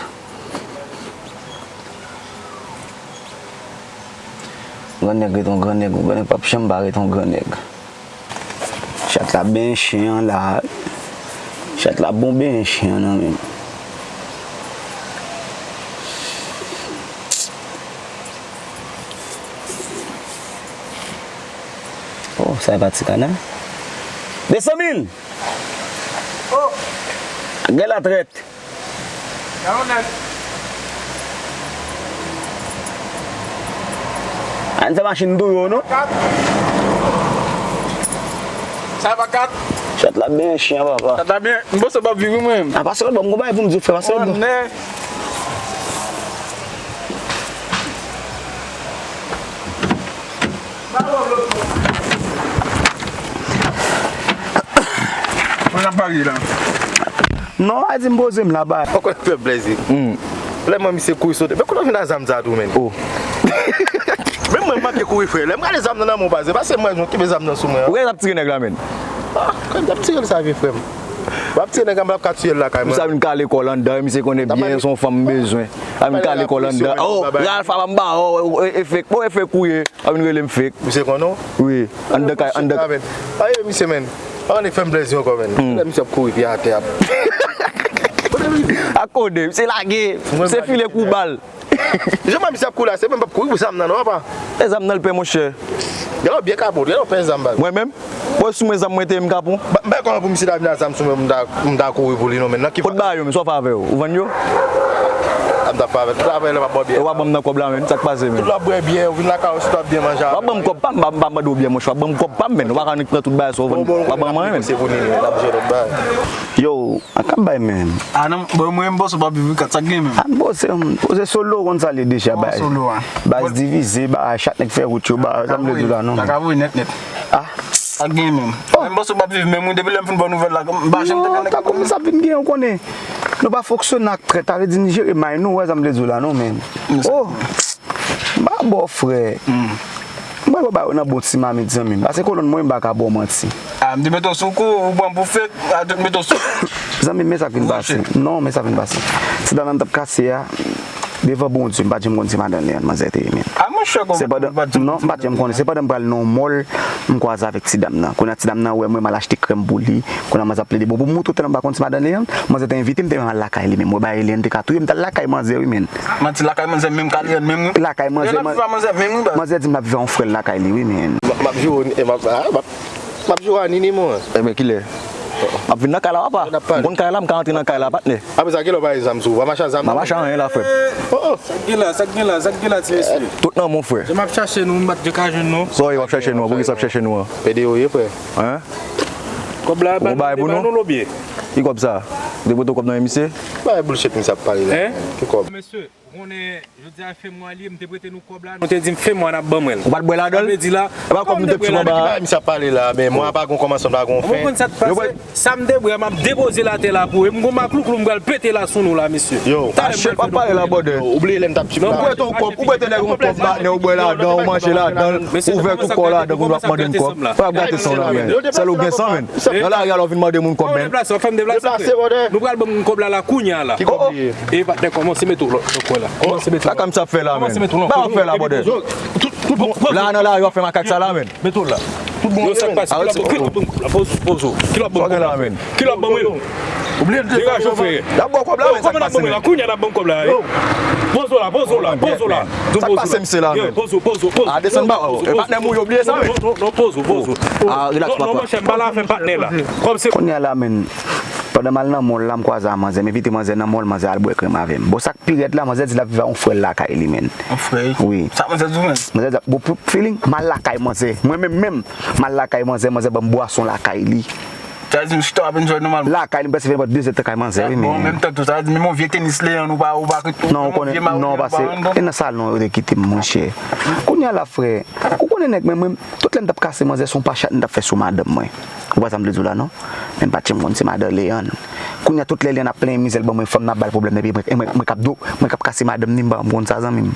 Grannèg ret yon grannèg, yon grannèg p ap janm pa ret yon grannèg. Chat la benyen chen an la. Chat la bon benyen chen an nan men m. Oh, sa e pa ti kana. De san mil! Oh! Gen la trèt. Ann fè machin tou yo, non? Sa pa kat. Chat la byen chen, papa. Chat la byen. M panse w p ap viv, wi, mwen. A, pase lòt bò, m gon bagay pou m di w, frè, pase lòt bò. Mwen ap pale la. Non, a di m poze m la, ba. Poko fè plezi. Lè mwen misye kouri sote. Men kote w vin ak zam sa tou, menn? Oh. Men mwen m manke kouri, frè. Lè m gade zam nan nan men w, pase, pase mwen, mwen kenbe zam nan sou mwen an. Ou genlè t ap tire nèg la, menn? Ah, kòm t ap tire l sa vye, frè m. W ap tire nèg la, m p ap ka tiye l lakay mwen. Sa vin kale kò l anndan, misye konnen byen, se yon fanm m bezwen. A vin kale kò l anndan. Oh, Ralph, ap anba, oh, e fek, bon, e fek ou ye. A vin rele m fek. Misye konnen w? Wi, anndan kay, anndan. Aye, misye, menn. Pa nèg fè m plezi ankò, menn. Lè misye ap kouri pi atè ap. Akode, misye lage, misye file kou bal. Jan misye ap kouri la, se menm p ap kouri pou zam nan, non, papa. E zam nan l pè, monchè. Gade w byen kapon, gade w pè zam, baz. Mwen menm? Bon, sou mwen zam mwen te, m kapon. M pa konn pou misye ta vin ak zam sou mwen, m ta, m ta kouri pou li, non, men nan ki... Kot ba yo, men sa w fè avè yo? Ou vann yo? A, m ta fè avè tout avè lè m ap bwè byè. Ou pa ban m nan kòb la, men, sa k pase, men? Tout lè w ap bwè byè, ou vin lakay ou, si w ap byen manje avè m. W ap ban m kòb pa m, m pa, m pa mande w byè, monchè. W ap ban m kòb pa m, men. Ou pa ka annik pran tout bagay sa, ou vann, w ap ban mwen, men. Se pou li, men, l ap jere lòt bagay. Yo, an k ap bay, men. A, non, bon, mwen, m panse w p ap viv wi, kat, sa k gen, men? A, m poze, m poze solo, konn sa l ye deja, bay. Solo a. Baz divize, bay, chak nèg fè wout yo, bay, sa m vle di w la, non. Sa ka voye nèt, nèt. Ah. Sa gen menm. Oh. Menm bòs ou p ap viv menm wi, depi lè m fin ba w nouvèl la, m pa janm te konnen. Non, ta kòmanse ap vin gen, ou konnen. Nou pa fonksyone ak trèt, sa vle di n jere may nou, ou wè sa m vle di w la, non, men. Oh. M pa ba w, frè. M pral ba w nan bon ti mamit, zanmi m. Pase kolonn mwen, m pa ka ba w manti. Ah, m te mete w sou kou, ou pran m pou fake, ah, m te mete w sou kou. Zanmi m, men sa k vin pase. Non, men sa k vin pase. Ti dam nan m t ap kase a, devan Bondye, m pa t janm konn se madan Leandre manzè te ye, men. Ah, monchè, kòman ou pa t janm... Non, m pa t janm konnen. Se pandan m pral nan yon mall, m kwaze avèk ti dam nan. Kounye a ti dam nan wè mwen, m al achte krèm pou li. Kounye a manzè ap plede. Bon, pou m montre w tèlman m pa konn se madan Leandre, manzè te envite m, te menm al lakay li menm. Mwen ba Leandre te ka touye m, m t al lakay manzè, wi, men. Manti, lakay manzè menm ka Leandre menm, wi. Lakay manzè, manzè di m l ap viv ak yon frè l lakay li, wi, men. M ap, m ap jwe, e m ap, ah, m ap M ap jwe a Nini, mwen. Ebyen, kilè? M ap vin nan kay la, papa. M konn kay la, m ka rantre nan kay la, patnè. Apre sa, kilè w pa gen zam sou ou? W ap mache ak zam nan? M pa mache ak anyen la, frè m. Oh, oh. Sa k gen la, sa k gen la, sa k gen la, ti mesye? Tout nan men w, frè. Jan m ap chache nou, m pa t gen ka jwenn nou. Sa w ye w ap chache nou an? Poukisa w ap chache nou an? Pede yo ye, frè. Hein? Kòb la, ba nou, ba nou lobye. Ki kòb sa? Ou te prete w kòb nan men misye? Bay bullshit misye ap pale la. Hein? Ki kòb? Mesye. Ou konnen, jodi a fè mwa li ye, m te prete nou kòb la, nou te di m fè mwa n ap ban mwen l. Ou pa t bwè ladan l? Sa vle di la, e pa kòb nou te pti anba a? Misye ap pale la, men mwa pa gon kòmansman, pa gon fen. Ou konn sa k pase? Sa m te bwè, m ap depoze l atè la pou ou. E m gon maklouklou m pral pete la sou nou la, mesye. Yo, achèt, pa pale la, bòdè. Ou bliye lè m t ap chip la. Ou prete yon kòb, ou prete nèg yon kòb, patnè, ou bwè ladan, ou manje ladan, ou ouvè tout kò w ladan, kounye a w ap mande m kòb. Ou ap gate san w la, men. Sèl ou gen san, men. Nan lari a, lè w vin mande moun kòb, men. Deplase, w ap fè m deplase, frè. Nou pral ban m kòb la, la, kounye a la. Ki kòb li ye? E patnè, kòmanse mete w lòt, lòt kwen la. Kòmanse mete w. Sa k ap fè la, men? Ba w fè la, bòdè. La nan lari w ap fè makak sa la, men. Mete w la. Yo, sa k pase? Ki lòt bon kòb la? Poze w. Ki lòt bon kòb la, men? Degaje w, frè. L ap ba w kòb la, men, sa k pase, men? Kòman n ap ban mwen la? Kounye a n ap ban m kòb la, yo. Poze w la, poze w la, poze w la. Sa k pase, mesye la, men? Poze w, poze w, poze w. A, desann ba w. E patnè m ou ye, ou bliye sa, men? Non, non, poze w, poze w. A, rilaks, papa. Non, non, monchè, m pa la fè patnè la. Kòm se... Kounye a la, men. Pandan m al nan mall la, m kwaze a manzè, m envite manzè nan mall, manzè al bwè krèm avè m. Bon, sa k pi rèd la, manzè di l ap viv ak yon frè l lakay li, men. Yon frè? Wi. Sa manzè di w, men? Manzè di, bon, pou feeling, m al lakay manzè. Mwen menm menm, m al lakay manzè, manzè ban m bwason lakay li. Sa di m chita w ap enjoy nòmalman. Lakay li, m prèske fè nenpòt de zè tan kay manzè, wi, men. Bon, menm tan tou, sa di, menm yon vye tenis Leyann ou pa, ou pa ret. Non, ou konnen, non, pase, e nan sal non, yo te kite m, monchè. Kounye a la, frè, ou konnen nèg mwen, mwen, tout lè m t ap kase manzè, se yon pa chat m t ap fè sou madanm mwen. Ou wè sa m vle di w la, non? Men m pa t janm konn se madan Leyann. Kounye a, tout lè Leyann ap plenyen mizè l ban mwen, fanm nan ap ba l pwoblèm, epi mwen, mwen, mwen k ap do, mwen k ap kase madanm ni, m pa konn sa, zanmi m.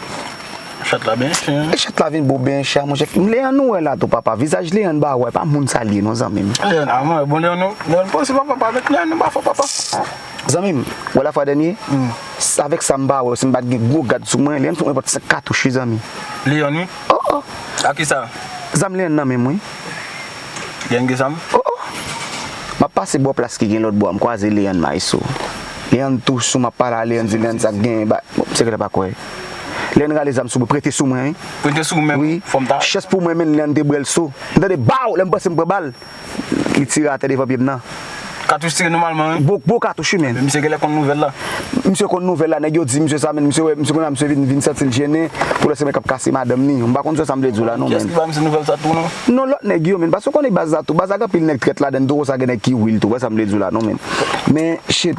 Chat la benyen. E chat la vin bon benyen, monchè. Leyann ou wè la tou, papa. Vizaj Leyann ba wè, pa moun sa l ye, non, zanmi m. Leyann, a, mwen, bon, Leyann, nou, Leyann, bon, se papa, avèk Leyann, nou pa fò, papa. Zanmi m, wè la fwa dènye, avèk sa m pa wè, si m pa t gen gwo gad sou mwen, Leyann fout mwen pòt senk katouch, wi, zanmi. Leyann, wi. Oh, oh. A ki sa? Zam Leyann nan men m, wi. Leyann gen zam? Oh, oh. M ap pase bò plas ki gen lòt bò a, m kwaze Leyann Maestro. Leyann tou sou, m ap pale a Leyann, di Leyann sa k gen, ba, bon, sekrè pa kwè. Leyann rale zam sou mwen, prete sou mwen, wi. Prete sou mwen, wi. Fò m ta. Chans pou mwen, men Leyann te brèl sou. M tande baw, lè m panse m pran bal. Li tire atè devan pye m nan. Katouch tire nòmalman, wi. Bon, bon katouch, wi, men. Misye genlè konn nouvèl la. Misye konn nouvèl la, nèg yo di misye sa, men misye wè, misye konnen misye vin, vin santi l jennen pou lè se mwen k ap kase madanm ni. M pa konn si w wè sa m vle di w la, non, men. Kiyès ki ba misye nouvèl sa tou, non? Non, lòt nèg yo, men. Paske w konnen baz la tou. Baz la gen anpil nèg trèt ladan l, tou, sa gen nèg ki wi l tou. Wè sa m vle di w la, non, men. Men, shit.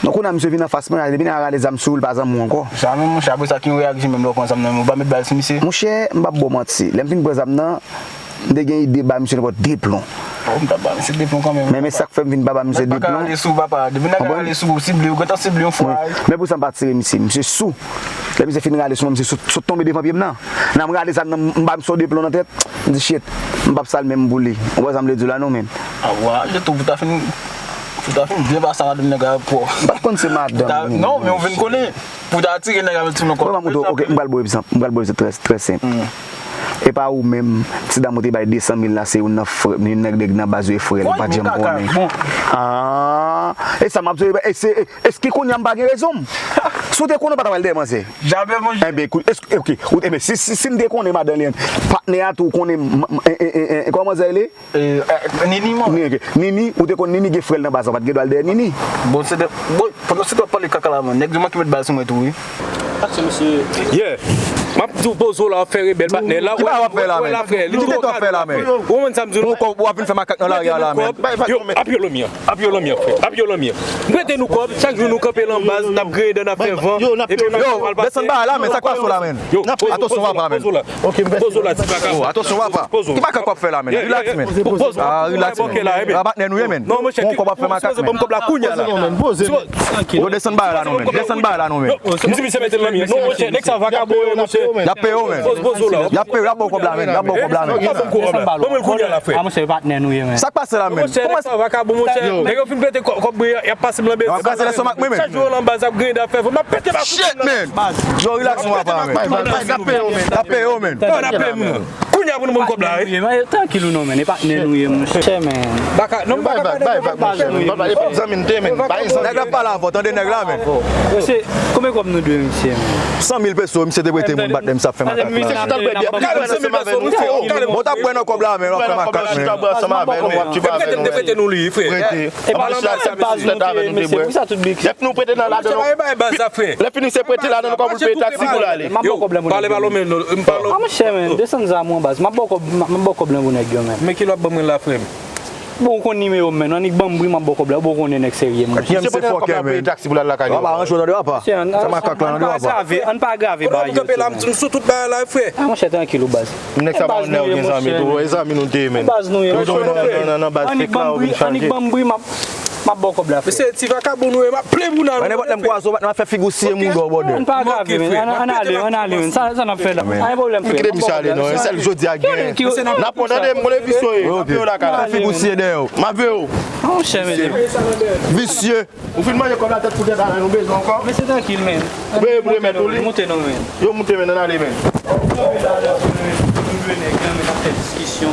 Non, kounye a misye vin anfas mwen, depi nèg la rale zam sou ou, li pa zanmi w ankò. Sa menm, monchè, apre sa, ki yon reyaksyon menm lè w pran zam nan, men ou pa met bal sou misye? Monchè, m p ap ba w manti. Lè m fin pran zam nan, m te gen ide ba misye nenpòt de plon. Oh, m t ap ba misye de plon kanmenm. Men, men sa k fè m vin pa ba misye de plon. Nèg pa ka rale sou ou, papa. Depi nèg la rale sou ou, sible, ou gentan sible yon fwa. Wi. Men pou sa m pa tire misye, misye sou. Lè misye fin rale sou mwen, misye sot, sot tonbe devan pye m nan. Nan m rale zam nan, m ba misye de plon nan tèt. M di, shit, m p ap sal menm pou li. Ou wè sa m vle di w la, non, men. A, wa, je tou, pou ta fin, pou ta fin byen pase a madanm nèg la pwò. M pa t konn se madanm li, non, men ou vin konnen. Pou ta atire nèg la met sou nou kò. Mwen, m ap montre w, ok, m pral ba w egzanp, m pral ba w egzanp trè, trè senp. E pa ou menm, ti dam ou te bay de san mil la, se youn nan frè, youn nan nèg nan baz yo e frè l, ou pa t janm konnen. Ah, e sa m ap di w, e se, e, èske kounye a m pa gen rezon m? Si w te konnen, w pa t ap al dèyè manzè. Jamè, monchè. Enben, kou-, èske, ok, ou, enben, si, si, si m te konnen madan Leyann, patnè a tou konnen, m, m, e, e, e, e, kòman manzè rele? Eh, eh, Nini, mwen. Ni-, Nini, ou te konn Nini gen frè l nan baz la, ou pa t gen dwa al dèyè Nini. Bon, se de, bon, pandan se w ap pale kaka la, man, nèg yo manke met bal sou mwen tou, wi. Yeah. M ap di w, Pozo la, w ap fè rebèl, patnè. La, ki bagay w ap fè la, men? Ki tenten w ap fè la, men? Ou konprann sa m di w? Bon, w ap vin fè makak nan lari a la, men. Yo, ap yo lòmyè, ap yo lòmyè, frè, ap yo lòmyè. M prete nou kòb, chak jou nou kanpe lan baz, n ap griyen dan, n ap fè van, epi n ap desann bagay la, men, sa k pase w la, men? Yo, attention, papa, men. Ok, m fè silans. Pozo la, ti makak. Oh, attention, papa. Pozo. Ki makak w ap fè la, men? Relax, men. Ah, relax, men. Ah, patnè nou ye, men. Non, monchè, bon, kòb ap fè makak, men. Pozo, pozo, pozo. Yo, desann bagay la, non, men. Desann bagay la, non, men. M di misye mete l nan mye. Non, monchè, nèg sa vakabon, monchè. Y ap peye w, men. Pozo, pozo la. Y ap peye w, y ap ba w kòb la, men. Y ap ba w kòb la, men. Ban mwen l kounye a la, frè. Ban mwen l kounye a la, frè. A, monchè, patnè nou ye, men. Sa k pase la, men? Monchè, nèg sa vakabon, monchè. Nèg yo fin pete kòb, kòb mwen, y ap pase m nan bezwen. Y ap kase lè son mak mwen, men. Chak jou yo lan baz ap griyen dan, fè van. M ap pete bal sou moun nan. Shit, man. Yo, relax, non, papa, men. Bay, bay, bay, y ap peye w, men. Y ap peye w, men. Yo, n ap peye moun. Kounye a pou nou ban m kòb la, wi. Trankil ou non, men. E patnè nou ye, monchè, men. Baka, non, baka, bay, bay, bay, bay, monchè, men. Papa, e pa zanmi m te, men. Bay zanmi. Nèg la pale avè w, tande nèg la, men. Mesye, konbyen kòb nou dwe, mesye, men? San mil peso, misye te prete moun, patnè m, sa ap fè makak la. Misye chita l bwè byè. Gade san mil peso, monchè. Bon, t ap bwè nan kòb la, men, w ap fè makak, men. Chita bwè ansanm avè l, men, w ap tchita avè l, men. Prete nou li, frè. Prete. Epa, nan baz nou te ye, mesye, poukisa tout bik? Dèp nou prete nan ladan nou. Lè fini se prete ladan nou kòb pou l peye taksi pou l ale. M ap ba w kòb la, monchè. Pale pa lòmè non, m pa lòmè. Ah, monchè, men, desann zam ou an baz. M ap ba w kòb, m ap ba w kòb la pou nèg yo, men. Men ki lè w ap ban mwen la, frè m? Bon, ou konn nimewo m, men. Annik ban m bri, m ap ba w kòb la. Ou bon konnen nèg serye, monchè. Nèg se pa nan kòb la pou peye taksi pou l al lakay li. Papa, rann cho tande, papa. Sa makak la, tande, papa. Ann pa agrave bagay yo, m sou tout bagay la, frè. Ah, monchè, trankil ou, baz. Nèg sa pa konn lè yo gen zanmi tou. E zanmi nou te ye, men. Baz nou ye. Yo tonbe nan, nan, nan baz fake la, ou vin chanje. Annik ban m bri, m ap, m ap ba w kòb la, frè. Mesye, ti vakabon nou ye, m ap plen pou n al. Nenpòt lè m kwaze w, m ap fè figi w siye moun dò bòdè. Ann pa agrave, men. Ann, ann ale, ann ale, men. Sa, sa n ap fè la. Pa gen pwoblèm, frè. M kite misye ale, non. E sèl jodi a gen. N ap pran, tande, m konn e visye w ye. M ap veye w lakay la. Fè figi w siye dèyè w. M ap veye w. Monchè, mesye. Visye. Ou fin manje kòb la tèt pou tèt la, nou bezwen ankò. Mesye, trankil, men. Ou peye pou remèt ou li? Moute non, men. Yo, moute, men, ann ale, men.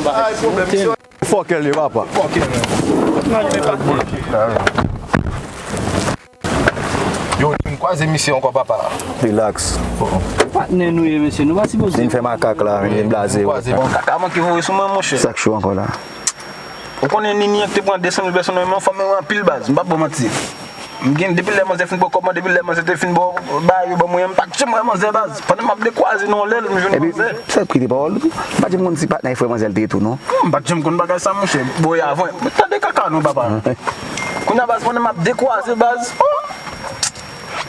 Ay, pwoblèm, misye. Fòkè l ye, papa. Fòkè, men. Yo, m kwaze misye ankò, papa. Relax. Patnè nou ye, mesye. Nou pa sipoze. Vin fè makak la, vin blaze. Bon, kaka manke voye sou mwen, monchè. Sa k cho ankò la? Ou konnen Nini an ki te pran de san mil pèsòn nan men m, fanm nan anpil baz, m p ap ba w manti. M gen depi lè manzè fin pran kòb mwen, depi lè manzè te fin ba, ba yo ban mwen, m pa t janm wè manzè baz. Pandan m ap dekwaze nan yon lè, m jwenn manzè. Epi, sa k kite pawòl ou tou. M pa t janm konn si patnè frè manzè l te ye tou, non. M pa t janm konn bagay sa, monchè. Bon, e avan. Tande kaka non, papa. Kounye a baz, pandan m ap dekwaze baz, oh!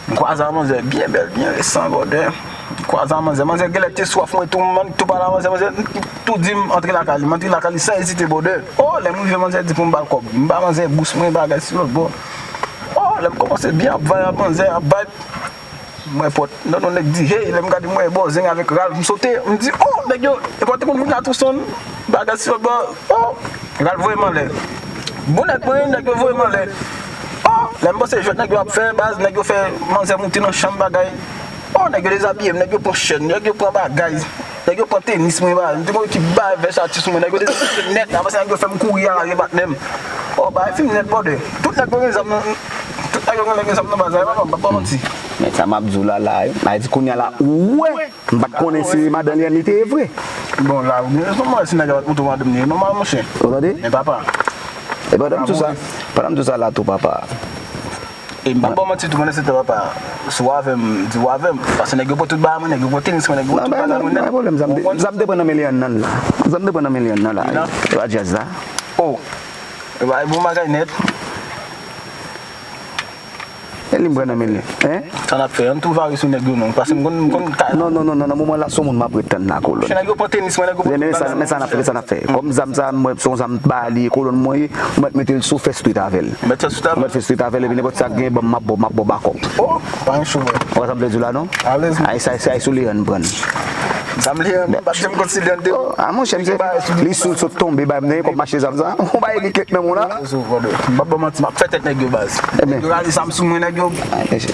M kwaze a manzè byen bèl, byen resan, brother. M kwaze a manzè. Manzè genlè te swaf mwen tou, m tou pale a manzè, manzè tou di m antre lakay li. M antre lakay li san ezite, brother. Oh, lè m rive, manzè di pou m ba l kòb. M ba manzè bous mwen, bagay si lòt bò. Oh, lè m kòmanse byen ap vay ap manzè, ap vay. M wè pòt. Non, non, nèg di, hey, lè m gade, m wè Bòzeng avèk Ralph, m sote. M di, oh, nèg yo, e pa te konn moun la tou sonn. Bagay si lòt bò. Oh, Ralph voye m anlè. Bon nèg mwen, nèg yo voye m anlè. Oh, lè m panse jwèt nèg yo ap fè, baz, nèg yo fè manzè moute nan chanm bagay. Oh, nèg yo dezabiye m, nèg yo pran chèn, nèg yo pran bagay. Nèg yo pran tenis mwen, baz. M te gon ekip bay vès atis mwen, nèg yo dezabiye m nèt. Apre sa, nèg yo fè m kouri al al gen patnè m. Oh, bagay fin nèt, brother. Tout nèg yo gen zam nan, tout nèg yo gen zam nan baz la, e pa, pa, pa manti. Men sa m ap di w la, la, wi. M a di kounye a la, ou wè. M pa t konnen si madan li an li te ye vre. Bon, la, ou gen rezon, mwen, si nèg la pa t montre w madanm li, e nòmal, monchè. Ou tande? Men papa. E pandan m di w sa, pandan m di w sa la tou, papa. E m pa ba w manti tou, pandan se tan, papa. Si w avè m, di w avè m. Paske nèg yo pran tout bagay mwen, nèg yo pran tenis mwen, nèg yo pran tout bagay mwen nèt. Pa gen pwoblèm, zam te, zam te pran nan men Leyann nan la. Zam te pran nan men Leyann nan la. E pa djaz la. Oh. E pa bon bagay nèt. E li m pran nan men li. Hein? Sa n ap fè, ann tou vare sou nèg yo non. Paske m konn, m konn ka. Non, non, non, non, nan moman la, se yon moun m ap ret tann la, kolòn. Nèg yo pran tenis mwen, nèg yo pran tout bagay mwen. Men sa, men sa n ap fè, men sa n ap fè. Kòm zam sa, mwen, se yon zam ba li, kolòn mwen ye, mwen mete l sou fè street avè l. Mwen mete fè street avè l, epi nenpòt sa k gen, ban m, m ap ba w, m ap ba w bakòp. Oh, pa gen cho, bro. Ou konn sa m vle di w la, non? Alèz, mwen. Ay, sa, sa, sou Leyann pran. Zam Leyann, m pa t janm konn si Leyann te. Oh, a monchè, m se, li sou l sot tonbe, bay m nan kòb mache zam sa. Ou bay li kèk nan moun la. M p ap ba w manti, m ap fè tèt nèg yo baz. Nèg yo rale zam sou mwen, nèg yo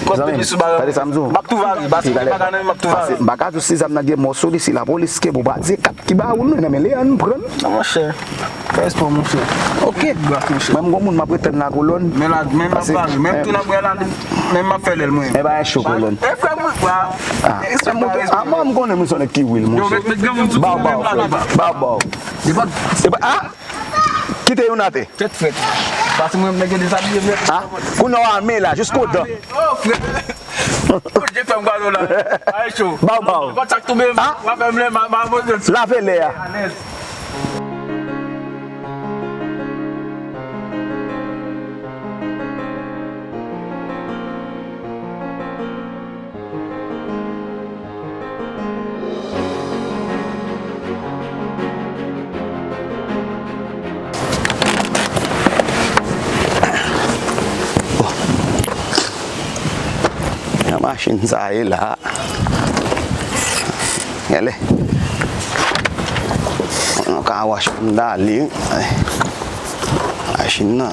kot depi sou bagay. Gade sa m di w. M ap tou vare, paske gen bagay nan men m, m ap tou vare. M pa ka di w si zam nan gen mò sou li, si lapolis kenbe w, pa di e kat ki ba ou l, non, men Leyann pran l. Non, monchè. Fè espò, monchè. Ok. Gras, monchè. Mwen, m gon moun m ap ret tann la, kolòn. Men la, men m ap vare. Men m tou nan bwè la, men m ap fè lèl mwen. E bagay cho, kolòn. E frè mwen, wa. Ah, respè, respè, ah, mwen, m konnen mwen se yon nèg ki real, monchè. Yo, met, met granmoun sou timoun menm la, la. Ba w, ba w. E pa, ah! Kite youn atè. Tèt frèt. Paske mwen, nèg yo dezabiye m nèt. Ah, kounye a w ame la, jisko dan. Oh, frè. Kout je fè m gade w la. Ay, cho. Ba w, ba w. Kontak tonbe, ah, w a fè m lè, ma, ma, ma, lave lè a. Alèz. Nan machin sa ye la. Gade. Yon car wash pou m ta ale. Machin nan.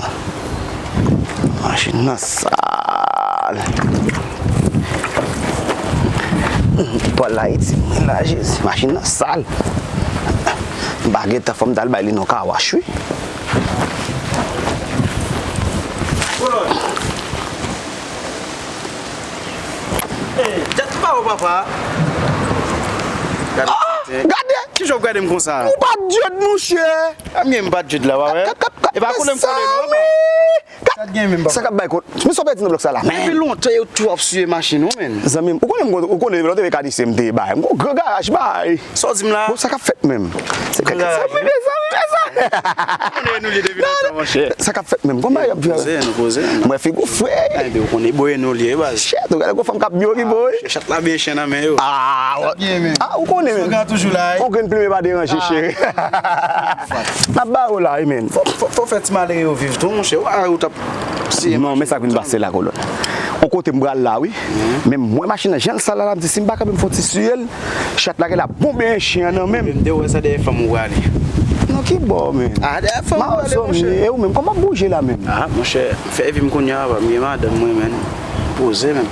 Machin nan sal. Pòl Ayiti, mwen la, Jezi. Machin nan sal. M pa gen tan, fò m t al bay li nan car wash, wi. Hey, jet pa ou, papa. Gade. Ah, gade. Kijan w gade m konsa? Ou pa djòd, monchè. A, m gen m pa djòd la, pa wè? E pa konnen m kole non, papa. Sa k gen menm, papa? Sa k ap bay kont? Men sa w pèdi nan blòk sa la, men. Depi lontan yo tou ap siye machin ou, men. Zanmi m, ou konnen m, ou konnen lòt mekanisyen m te ye bay. M gon gran garaj bay. Sa w di m la? Bon, sa k ap fèt menm? Se kèk zanmi, mezanmi, mezanmi. Konnen nou li depi lontan, monchè. Sa k ap fèt menm? Konbyen y ap fè? Nou poze, nou poze. Mwen figi w fre. Enben, ou konnen boye nou li ye, baz. Shit, ou gade gwo fanm k ap byen okipe, wi. Chat la byen chen nan men yo. Ah, ou konnen menm. Slogan toujou la, wi. Yon grenn plimen pa deranje, cheri. N ap ba yo la, wi, men. Fò, fò, fò fè ti malere yo viv tou, monchè. Ou pa wè ou t ap siye machin. Non, men sa k vin pase la, kolòn. On kote m pral la, wi. Men m wè machin nan, jan l sal la, la, m di, si m pa kanpe, m fè yon ti siye l, chat la genlè ap bonbe chen an nan men m. M te wè sa dèyè fanm ou prale. Non, ki bò, men? Ah, dèyè fanm ou prale, monchè. E ou menm, kòman w ap bouje la menm? Ah, monchè, fè vi m kounye a, papa, m gen madanm mwen, men. Poze, men.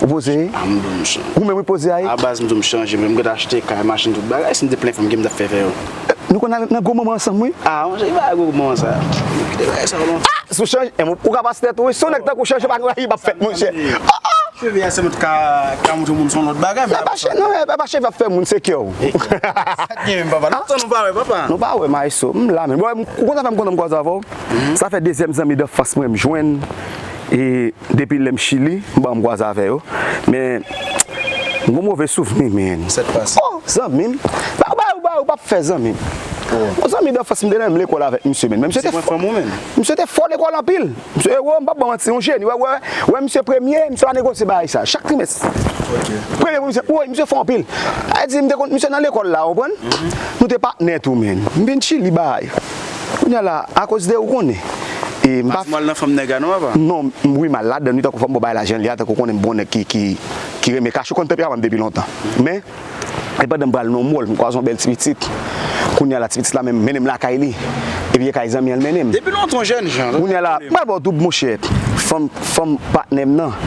Ou poze? Ah, m di w m chanje. Ou menm, wi, poze a ye? A baz, m di w m chanje, men m gentan achte kay, machin, tout bagay. Si m te plen fanm, ki m t ap fè fè yo? Nou konn al nan gwo moman ansanm, wi. Ah, monchè, ki bagay gwo moman sa? Kite bagay sa yo lontan. Ah, si w chanje, ou ka pase tèt ou, wi. Si yon nèg tankou w chanje, pa gen anyen k ap fèt, monchè. Ah, ah. Cheve a sèlman ka, ka montre moun se yon lòt bagay, men. Sa pa cheve, non, men, pa cheve ap fè moun, se kè w. Sa k gen menm, papa? Lontan nou pa wè, papa. Nou pa wè, maestro. M la, men. Bon, ou konn sa fè m kontan m kwaze avè w? Sa fè dezyèm zanmi danfans mwen m jwenn. E depi lè m Chili, m pa janm kwaze avè yo. Men, m gon move souvni, men. Sa k pase? Oh, zanmi m. Ba, ba, ba, ou p ap fè zanmi m. Yon zanmi danfans m te nan menm lekòl avèk misye, men. Men misye te fò. Misye te fò lekòl anpil. Misye, wè, m p ap ba w manti, yon jeni. Wè, wè, wè, misye premye, misye pa negosye bagay sa. Chak trimès. Premye pou misye, woy, misye fò anpil. Sa vle di, m te konn misye nan lekòl la, ou konprann? Nou te patnè tou, men. M vin Chili, bay. Kounye a la, akoz de ou konnen. E m pa. Pati m al nan fanm nèg la, non, papa? Non, m, wi, m al ladan, wi, tankou fanm, bon, bay la, jan li a, tankou konnen m bon nèg ki, ki, ki renmen kache, konn tanperaman m depi lontan. Men, e pandan m pral nan mòl, m kwaze yon bèl ti pitit. Kounye a la, ti pitit la menm mennen m lakay li. Epi e kay zanmi an l mennen m. Depi lontan, jèn jan. Kounye a la, m pral ba w doub, monchè. Fanm, fanm patnè m nan.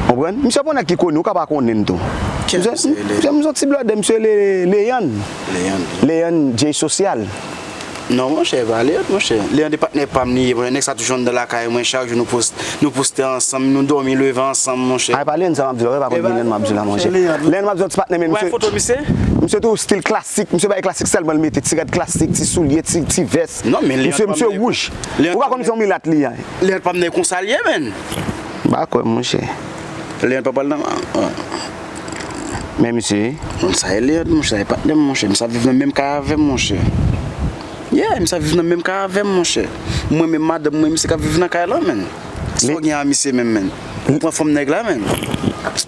Konprann? Misye bon nèg ki koni, ou ka pa konnen l tou. Misye, misye, misye yon ti blòdè, misye Le-, Leyann. Leyann. Leyann Jay Sosyal. Non, monchè, pa Leandre, monchè. Leandre patnè pa m li ye, monchè. Nèg sa toujou anndan lakay mwen, chak jou nou post, nou poste ansanm, nou dòmi leve ansanm, monchè. Ay, pa Leandre sa m ap di w la, pa konn ki Leandre m ap di w la, monchè. Leandre m ap di w ti patnè, men misye. Ou wè foto misye? Misye tou stil klasik, misye bay klasik sèlman, l mete ti rad klasik, ti soulye, ti, ti vès. Non, men Leandre. Misye, misye wouj. Ou pa konn se yon milat li ye. Leandre pa m nan konsa l ye, menn. M pa kwè, monchè. Leandre pa pral nan. Men misye. Moun sa e Leandre, monchè, e patnè m, monchè. Misye ap viv nan menm kay avè m, monchè. Yeah, misye ap viv nan menm kay avè m, monchè. Mwen menm madanm mwen, misye k ap viv nan kay lan, menn. Sa w gen a misye menm, menn? Ou pran fanm nèg la, menn.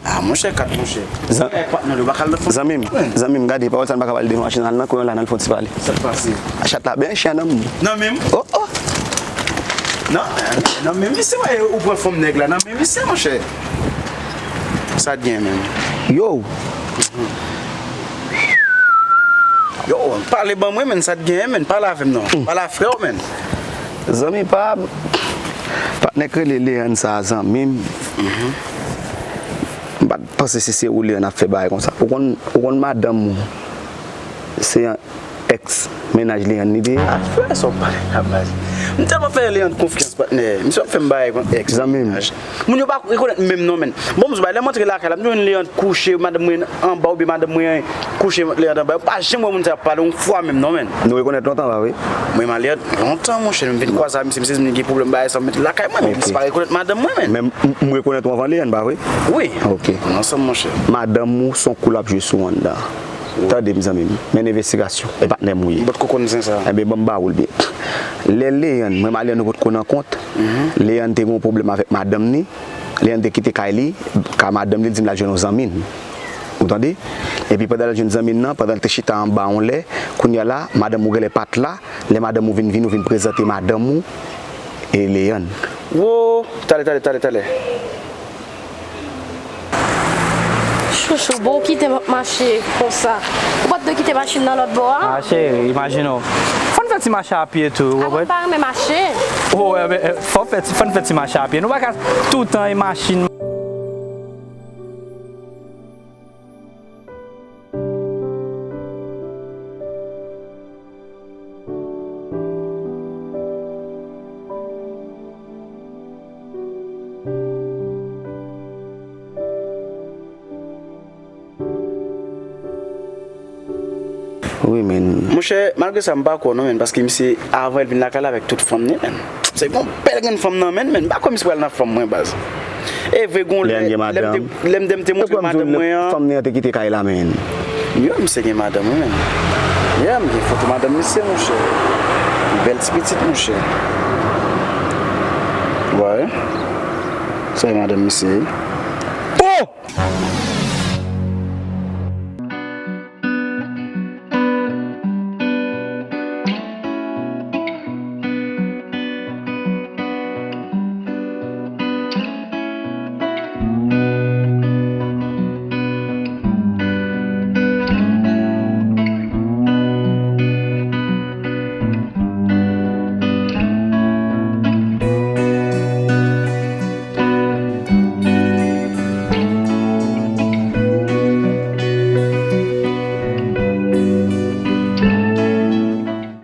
Ah, monchè, kat, monchè. Zan-, e patnè l, ou pa ka al nan fanm. Zanmi m, zanmi m, gade, pawòl sa n pa ka pale de machin nan, nan kwen la, nan l fon ti pale. Sa k pase? Chat la byen, chen nan m. Nan menm? Oh, oh. Nan, nan menm misye, wè, ou pran fanm nèg la, nan menm misye, monchè. Sa t gen menm? Yo. Yo, pale ban mwen, menn, sa t gen, menn, pale avè m non. Pale a frè w, menn. Zanmi pa m, patnè k rele Leandre sa, zanmi m. M pa t panse se, se ou Leandre ap fè bagay konsa. Ou konn, ou konn madanm ou, se yon èks mennaj Leandre li te ye? Ah, frè, sa w pale la, baz. M tèlman fè Leandre konfyans, patnè. Misye ap fè m bagay kont èks mennaj. Zanmi m. Moun yo pa rekonèt menm non, menn. Bon, m sou bay, lè m antre lakay la, m jwenn Leandre kouche, madanm mwen anba, oubyen madanm mwen kouche, Leandre anba. Yo pa janm wè moun sa ap pale yon fwa menm non, menn. Nou rekonèt lontan, pa vre? Mwen, m a Leandre lontan, monchè, m vin kwaze a misye, m sezi m gen pwoblèm bagay sa, m met lakay mwen, men misye pa rekonèt madanm mwen, menn. Men m, m rekonèt ou anvan Leandre, pa vre? Wi. Ok. Nou ansanm, monchè. Madanm ou se yon kou l ap jwe sou ou anndan. Tande m, zanmi m. Men envestigasyon. E patnè m ou ye. M potko konn zen sa. Enben, ban m ba ou l byen. Lè Leandre, mwen, m a Leandre, nou potko nan kont. Leandre te gen yon pwoblèm avèk madanm ni. Leandre te kite kay li, ka madanm li, li di m l al jwenn yon zanmi n. Ou tande? Epi pandan l al jwenn zanmi n nan, pandan l te chita anba yon lè, kounye a la, madanm ou genlè pa t la, lè madanm ou vin, vin, ou vin prezante madanm ou e Leandre. Wo, talè, talè, talè, talè. Chouchou, bon, ou kite m ap mache konsa. Ou pa t dwe kite machin nan lòt bò a? Ah, cheri, imajine w. Fò n fè ti mache a pye tou, ou konprann? Ah, mwen pa renmen mache. Oh, eh ben, eh, fò fè ti, fò n fè ti mache a pye. Nou pa ka toutan e machin. Wi, men. Monchè, malgre sa, m pa kwè w non, men, paske misye, avan l vin lakay la avèk tout fanm ni, men. Se gon bèl grenn fanm nan men, men. M pa kwè misye pral nan fanm mwen, baz. E vre gon lè, lè m te, lè m te, m te montre madanm mwen an. Fanm nan te kite kay la, men. Yo, misye gen madanm, wi, men. Ya, m gen foto madanm misye, monchè. Bèl ti pitit, monchè. Wè. Sa e madanm misye.